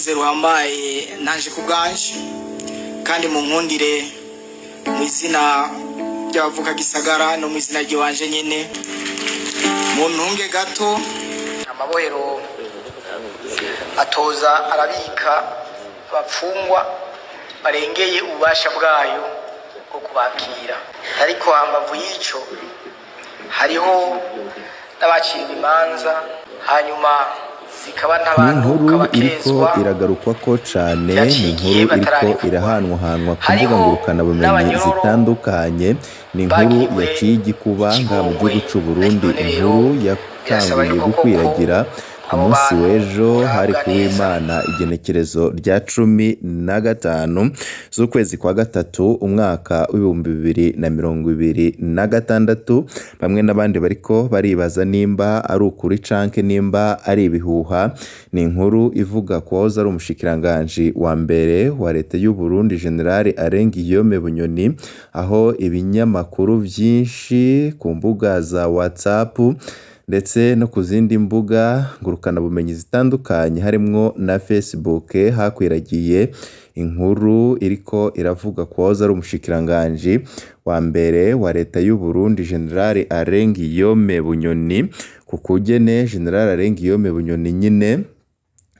N'umunezero uhambaye nanje ku bwanje, kandi munkundire mu izina ry'abavuka gisagara no mu izina ry'iwanje nyene, muntunge gato. Amabohero atoza arabika abapfungwa barengeye ububasha bwayo bwo kubakira, ariko hambavu y'ico hariho n'abaciriwe imanza hanyuma zikaba Ni ntabantu inkuru iriko bakezwa iragarukwako cane, ni vyaciye inkuru igihe iriko batararekurwa. irahanwahanwa ku mbuga Hariho ngurukanabumenyi n'abanyororo zitandukanye. Ni inkuru bagiriwe yaciye igikuba ngaha mu ikigongwe. gihugu c'Uburundi, None rero inkuru birasaba yatanguye yuko koko gukwiragira ku abo munsi bantu w'ejo, hari borabwa ku neza. w'Imana, igenekerezo rya 15 z'ukwezi kwa gatatu, umwaka w'2026. Bamwe n'abandi bariko baribaza nimba ari ukuri canke nimba ari ibihuha. Ni inkuru ivuga ku wahoze ari umushikiranganji wa mbere wa leta y'Uburundi, General Alain Guillaume Bunyoni, aho ibinyamakuru vyinshi ku mbuga za WhatsApp ndetse no ku zindi mbuga ngurukanabumenyi zitandukanye, harimwo na Facebook, hakwiragiye inkuru iriko iravuga ku wahoze ari umushikiranganji wa mbere wa leta y'Uburundi, General Alain Guillaume Bunyoni, ku kugene General Alain Guillaume Bunyoni nyine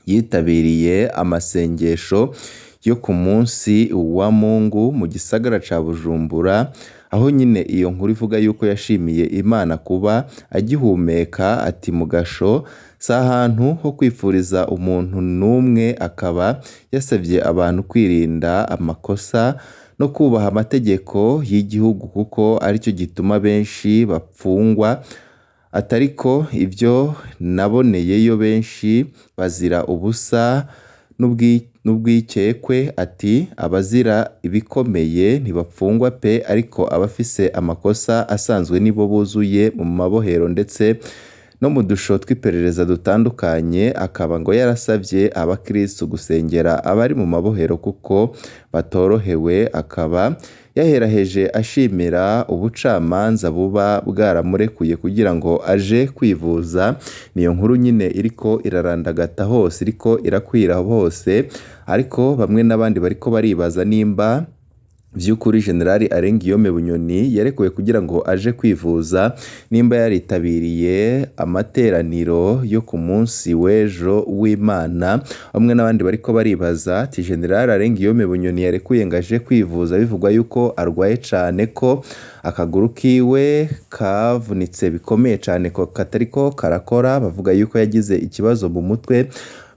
yitabiriye amasengesho yo ku munsi wa Mungu mu gisagara ca Bujumbura, aho nyine iyo nkuru ivuga yuko yashimiye Imana kuba agihumeka, ati mu gasho si ahantu ho kwifuriza umuntu n'umwe, akaba yasavye abantu kwirinda amakosa no kubaha amategeko y'igihugu kuko arico gituma benshi bapfungwa, atariko ivyo naboneyeyo benshi bazira ubusa n'ubwikekwe, ati abazira ibikomeye ntibapfungwa pe, ariko abafise amakosa asanzwe nibo buzuye mu mabohero ndetse no mu dusho tw'iperereza dutandukanye. Akaba ngo yarasavye abakristu gusengera abari mu mabohero kuko batorohewe, akaba yaheraheje ashimira ubucamanza buba bwaramurekuye kugira ngo aje kwivuza. Niyo nkuru nyine iriko irarandagata hose, iriko irakwira hose, ariko bamwe n'abandi bariko baribaza nimba vy'ukuri General Alain Guillaume Bunyoni yarekuwe kugira ngo aje kwivuza, nimba yaritabiriye amateraniro yo ku munsi w'ejo w'Imana. Bamwe n'abandi bariko baribaza ati General Alain Guillaume Bunyoni yarekuye ngo aje kwivuza, bivugwa yuko arwaye cane, ko akaguru kiwe kavunitse bikomeye cane, ko katariko karakora, bavuga yuko yagize ikibazo mu mutwe,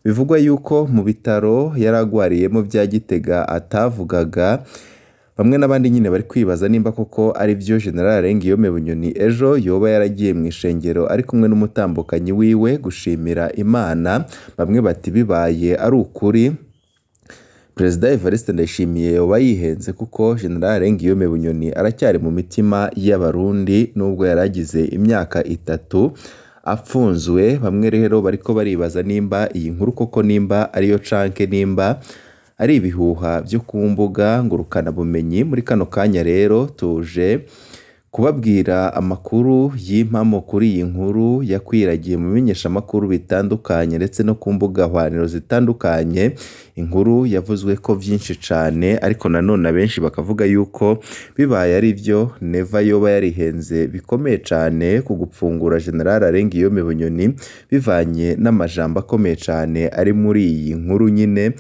bivugwa yuko mu bitaro yaragwariyemo vya Gitega atavugaga. Bamwe n'abandi nyine bari kwibaza nimba koko ari vyo General Alain Guillaume Bunyoni ejo yoba yaragiye mw'ishengero ari kumwe n'umutambukanyi wiwe gushimira Imana. Bamwe bati bibaye ari ukuri, Perezida Evariste Ndayishimiye yoba yihenze, kuko General Alain Guillaume Bunyoni aracyari mu mitima y'Abarundi nubwo yaragize imyaka 3 apfunzwe. Bamwe rero bariko baribaza nimba iyi nkuru koko nimba ariyo canke nimba ari ibihuha vyo ku mbuga ngurukanabumenyi. Muri kano kanya rero tuje kubabwira amakuru y'impamo kuri iyi nkuru yakwiragiye mu bimenyeshamakuru bitandukanye ndetse no ku mbuga hwaniro zitandukanye. Inkuru yavuzwe ko vyinshi cane, ariko nanone abenshi bakavuga yuko bibaye ari vyo, Neva yoba yarihenze bikomeye cane ku gupfungura General Alain Guillaume Bunyoni, bivanye n'amajambo akomeye cane ari muri iyi nkuru nyine,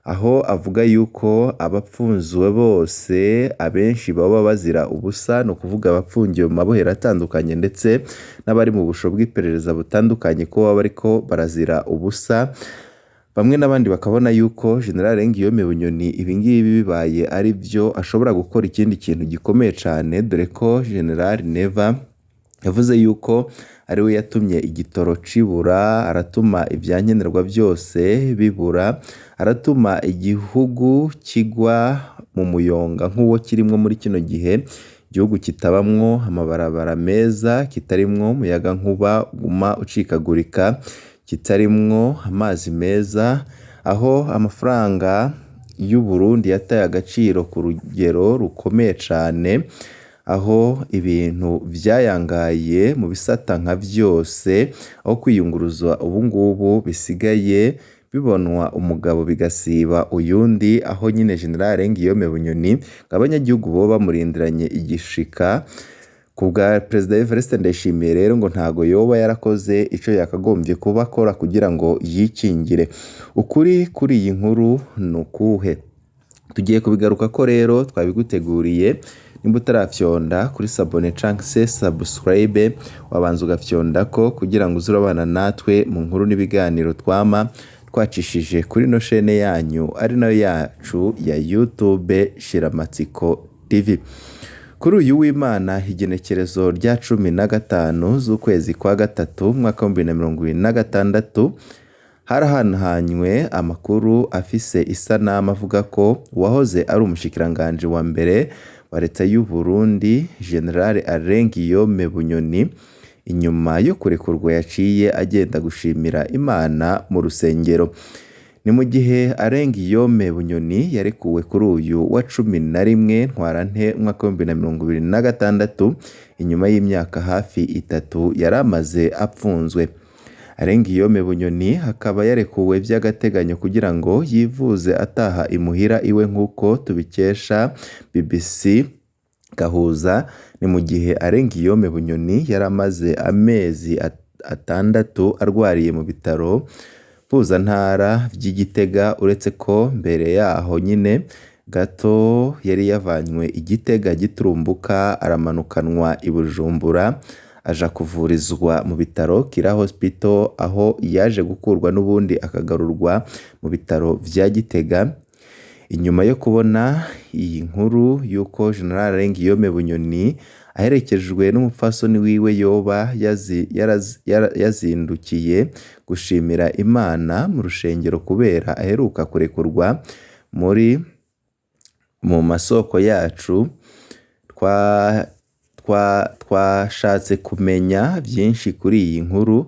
aho avuga yuko abapfunzwe bose abenshi baba bazira ubusa, ni ukuvuga abapfungiwe mu mabohero atandukanye ndetse n'abari mu busho bw'iperereza butandukanye, ko baba bariko barazira ubusa. Bamwe n'abandi bakabona yuko General Alain Guillaume Bunyoni ibingibi bibaye ari vyo ashobora gukora ikindi kintu gikomeye cane, dore ko General Neva yavuze yuko ari we yatumye igitoro cibura, aratuma ivyankenerwa vyose bibura, aratuma igihugu kigwa mu muyonga nk'uwo kirimwo muri kino gihe, igihugu kitabamwo amabarabara meza, kitarimwo umuyagankuba uguma ucikagurika, kitarimwo amazi meza, aho amafaranga y'Uburundi yataye agaciro ku rugero rukomeye cane, aho ibintu vyayangaye mu bisata nka vyose, aho kwiyunguruza ubungubu bisigaye Bibonwa umugabo bigasiba uyundi, aho nyine General Guillaume Bunyoni ngo abanyagihugu boba bamurindiranye igishika. Ku bwa Perezida Evariste Ndayishimiye rero ngo ntago yoba yarakoze ico yakagombye kuba akora kugira ngo yikingire. Ukuri kuri iyi nkuru ni ukuhe? Tugiye kubigaruka ko rero twabiguteguriye. Nimba utarafyonda kuri s'abonner canke se subscribe, wabanza ugafyondako kugira ngo uze urabana natwe mu nkuru n'ibiganiro twama twacishije kuri no shene yanyu ari nayo yacu ya YouTube Shiramatsiko TV. Kuri uyu w'Imana, igenekerezo rya 15 z'ukwezi kwa gatatu umwaka wa 2026, harahanahanywe amakuru afise isanamu avuga ko uwahoze ari umushikiranganji wa mbere wa leta y'u Burundi, General Alain Guillaume Bunyoni, inyuma yo kurekurwa yaciye agenda gushimira Imana mu rusengero. Ni mu gihe Alain Guillaume Bunyoni yarekuwe kuri uyu wa 11 Ntwarante umwaka wa 2026, inyuma y'imyaka hafi 3 yari amaze apfunzwe. Alain Guillaume Bunyoni akaba yarekuwe vy'agateganyo kugira ngo yivuze ataha imuhira iwe, nk'uko tubikesha BBC Gahuza. Ni mu gihe Alain Guillaume Bunyoni yari amaze amezi 6 arwariye mu bitaro mpuzantara vy'i Gitega, uretse ko mbere yaho nyine gato yari yavanywe i Gitega giturumbuka aramanukanwa i Bujumbura aja kuvurizwa mu bitaro Kira Hospital, aho yaje gukurwa n'ubundi akagarurwa mu bitaro vya Gitega. Inyuma yo kubona iyi nkuru y'uko General Alain Guillaume Bunyoni aherekejwe n'umupfasoni wiwe yoba yazindukiye gushimira Imana mu rushengero kubera aheruka kurekurwa, muri mu masoko yacu twashatse kumenya vyinshi kuri iyi nkuru.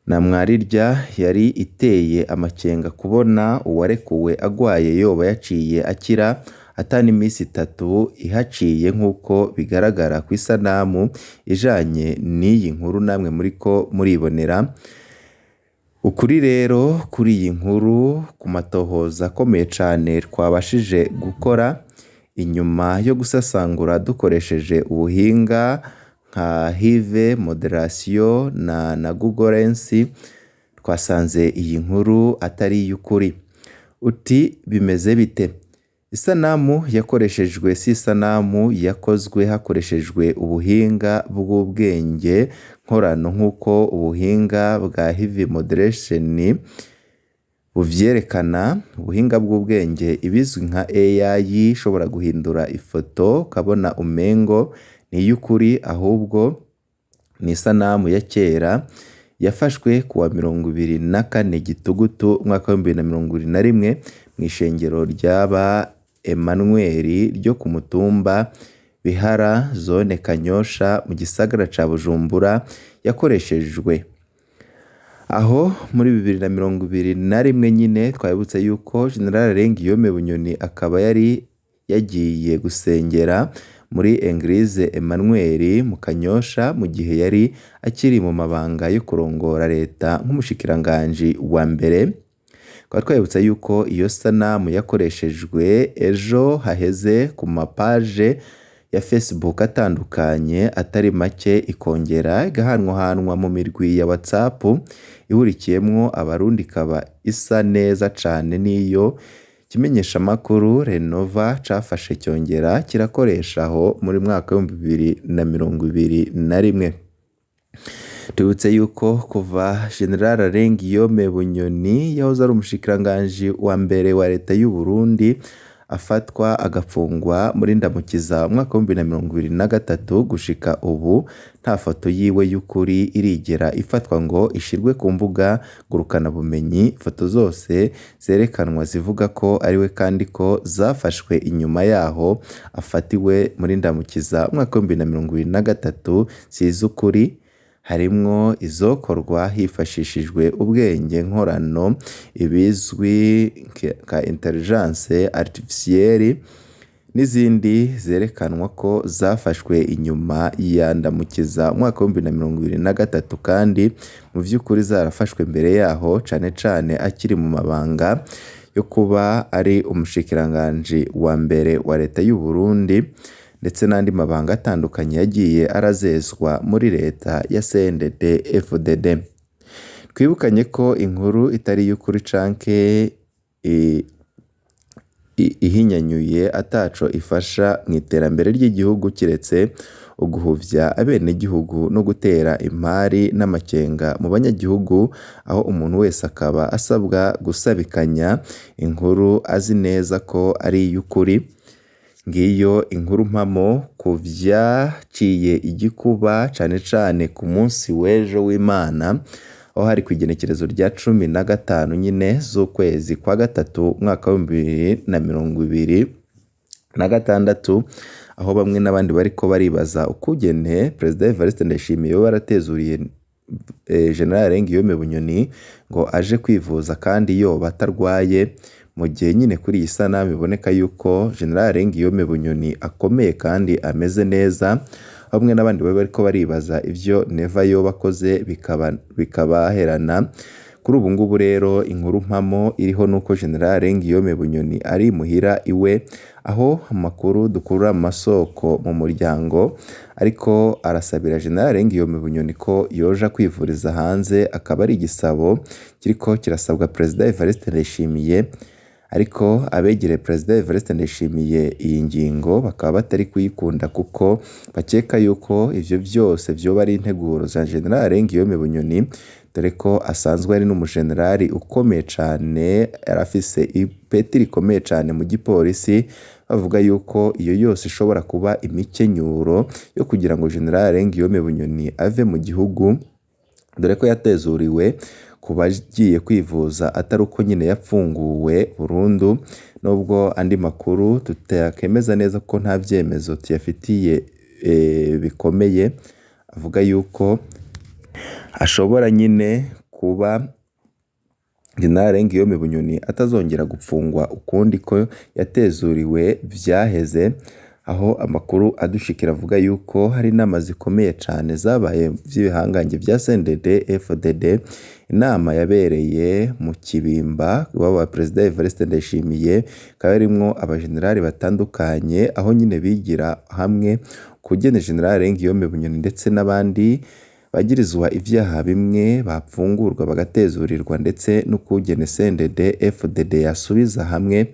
Na mwarirya yari iteye amakenga kubona uwarekuwe agwaye yoba yaciye akira ata n'imisi 3 ihaciye, nk'uko bigaragara ku isanamu ijanye n'iyi nkuru namwe muriko muribonera. Ukuri rero kuri iyi nkuru, ku matohoza akomeye cane twabashije gukora inyuma yo gusesangura dukoresheje ubuhinga nka Hive Moderation na Google Lens, twasanze iyi nkuru atari iy'ukuri. Uti bimeze bite? Isanamu yakoreshejwe si isanamu yakozwe hakoreshejwe ubuhinga bw'ubwenge nkorano, nk'uko ubuhinga bwa Hive Moderation buvyerekana. Ubuhinga bw'ubwenge ibizwi nka AI ishobora guhindura ifoto ukabona umengo ni iy'ukuri, ahubwo ni isanamu ya kera yafashwe kuwa 24 Gitugutu umwaka wa 2021 mw'ishengero ry'aba Emmanuel ryo ku mutumba Bihara, zone Kanyosha, mu gisagara ca Bujumbura. Yakoreshejwe aho muri 2021 nyine. Twabibutse yuko General Alain Guillaume Bunyoni akaba yari yagiye gusengera muri Eglise Emmanuel mu Kanyosha mu gihe yari akiri mu mabanga yo kurongora leta nk'umushikiranganji wa mbere. Tukaba twabibutsa yuko iyo sanamu yakoreshejwe ejo haheze ku mapaje ya Facebook atandukanye atari make, ikongera igahanwahanwa mu mirwi ya WhatsApp ihurikiyemwo Abarundi, ikaba isa neza cane n'iyo kimenyeshamakuru Renova cafashe cyongera kirakoresha aho muri mwaka wa 2021. Tubibutse yuko kuva General Alain Guillaume Bunyoni yahoze ari umushikiranganji wa mbere wa leta y'u Burundi afatwa agafungwa muri Ndamukiza umwaka wa 2023, gushika ubu nta foto yiwe y'ukuri irigera ifatwa ngo ishirwe ku mbuga ngurukanabumenyi. Ifoto zose zerekanwa zivuga ko ariwe kandi ko zafashwe inyuma yaho afatiwe muri Ndamukiza umwaka wa 2023 si iz'ukuri, harimwo izokorwa hifashishijwe ubwenge nkorano ibizwi nka intelligence artificielle. n'izindi zerekanwa ko zafashwe inyuma ya Ndamukiza umwaka w'2023 kandi mu vy'ukuri zarafashwe mbere yaho, cane cane akiri mu mabanga yo kuba ari umushikiranganji wa mbere wa leta y'u Burundi, ndetse n'andi mabanga atandukanye yagiye arazezwa muri leta ya CNDD FDD. Twibukanye ko inkuru itari iy'ukuri canke ihinyanyuye ataco ifasha mu iterambere ry'igihugu kiretse uguhuvya abenegihugu no gutera impari n'amakenga mu banyagihugu, aho umuntu wese akaba asabwa gusabikanya inkuru azi neza ko ari iy'ukuri. Ngiyo inkuru mpamo ku vyaciye igikuba cane cane ku munsi w'ejo w'Imana, aho hari kw'igenekerezo rya 15 nyine z'ukwezi kwa gatatu umwaka w'2026, aho bamwe n'abandi bariko baribaza ukugene Perezida Evariste Ndayishimiye yoba yaratezuriye General Guillaume Bunyoni ngo aje kwivuza kandi yoba atarwaye, mu gihe nyine kuri iyi sanamu biboneka yuko General Guillaume Bunyoni akomeye kandi ameze neza. Bamwe n'abandi bari bariko baribaza ivyo Neva yoba akoze bikabaherana. Kuri ubu ngubu rero inkuru mpamo iriho nuko General Guillaume Bunyoni ari muhira iwe, aho amakuru dukura mu masoko mu muryango ariko arasabira General Guillaume Bunyoni ko yoja kwivuriza hanze, akaba ari igisabo kiriko kirasabwa Perezida Evariste Ndayishimiye. Ariko abegereye Perezida Evariste Ndayishimiye iyi ngingo bakaba batari kuyikunda, kuko bakeka yuko ivyo vyose vyoba ari integuro za General Guillaume Bunyoni, dore ko asanzwe ari n'umujenerali ukomeye cane, arafise ipeti rikomeye cane mu gipolisi. Bavuga yuko iyo yose ishobora kuba imikenyuro yo kugira ngo General Guillaume Bunyoni ave mu gihugu, dore ko yatezuriwe ku bagiye kwivuza atari uko nyine yapfunguwe burundu, nubwo andi makuru tutakemeza neza ko nta vyemezo tuyafitiye bikomeye, avuga yuko ashobora nyine kuba General Guillaume Bunyoni atazongera gupfungwa ukundi, ko yatezuriwe vyaheze. Aho amakuru adushikira avuga yuko hari inama zikomeye cane zabaye vy'ibihangange vya CNDD FDD, inama yabereye mu Kibimba iwabo wa Perezida Evariste Ndayishimiye, ikaba yarimwo abajenerali batandukanye, aho nyine bigira hamwe kugene General Guillaume Bunyoni ndetse n'abandi bagirizwa ivyaha bimwe bapfungurwa bagatezurirwa, ndetse n'ukugene CNDD FDD yasubiza hamwe.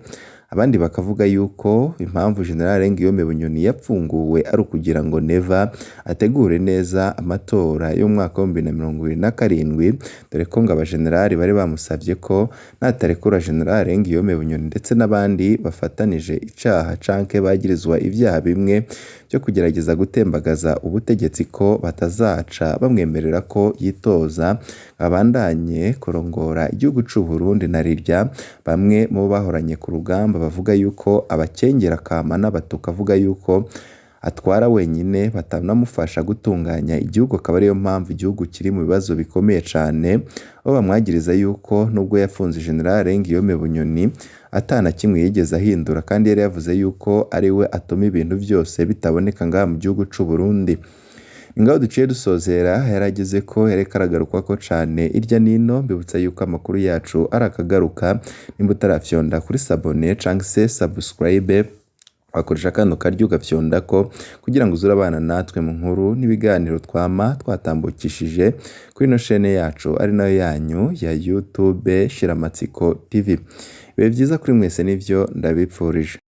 Abandi bakavuga yuko impamvu General Guillaume Bunyoni yapfunguwe ari ukugira ngo Neva ategure neza amatora y'umwaka w'2027, dore ko ngo abajenerali bari bamusavye ko natarekura General Guillaume Bunyoni ndetse n'abandi bafatanije icaha canke bagirizwa ivyaha bimwe vyo kugerageza gutembagaza ubutegetsi, ko batazaca bamwemerera ko yitoza abandanye kurongora igihugu c'u Burundi. Na rirya bamwe mu bo bahoranye ku rugamba bavuga yuko abakengera kama n'abatuka, avuga yuko atwara wenyine batanamufasha gutunganya igihugu, akaba ariyo mpamvu igihugu kiri mu bibazo bikomeye cane, aho bamwagiriza yuko nubwo yafunze General Guillaume Bunyoni atana kimwe yigeze ahindura, kandi yari yavuze yuko ari we atuma ibintu vyose bitaboneka ngaha mu gihugu c'u Burundi. Ngaho duciye dusozera, yarageze ko yariko aragarukwako cane irya nino. Mbibutsa yuko amakuru yacu arakagaruka, nimba utarafyonda kuri sabone canke se subscribe, wakoresha kano karyo ugafyondako kugira ngo uze urabana natwe mu nkuru n'ibiganiro twama twatambukishije kuri ino shene yacu ari nayo yanyu ya YouTube Shiramatsiko TV. Ibihe vyiza kuri mwese nivyo ndabipfurije.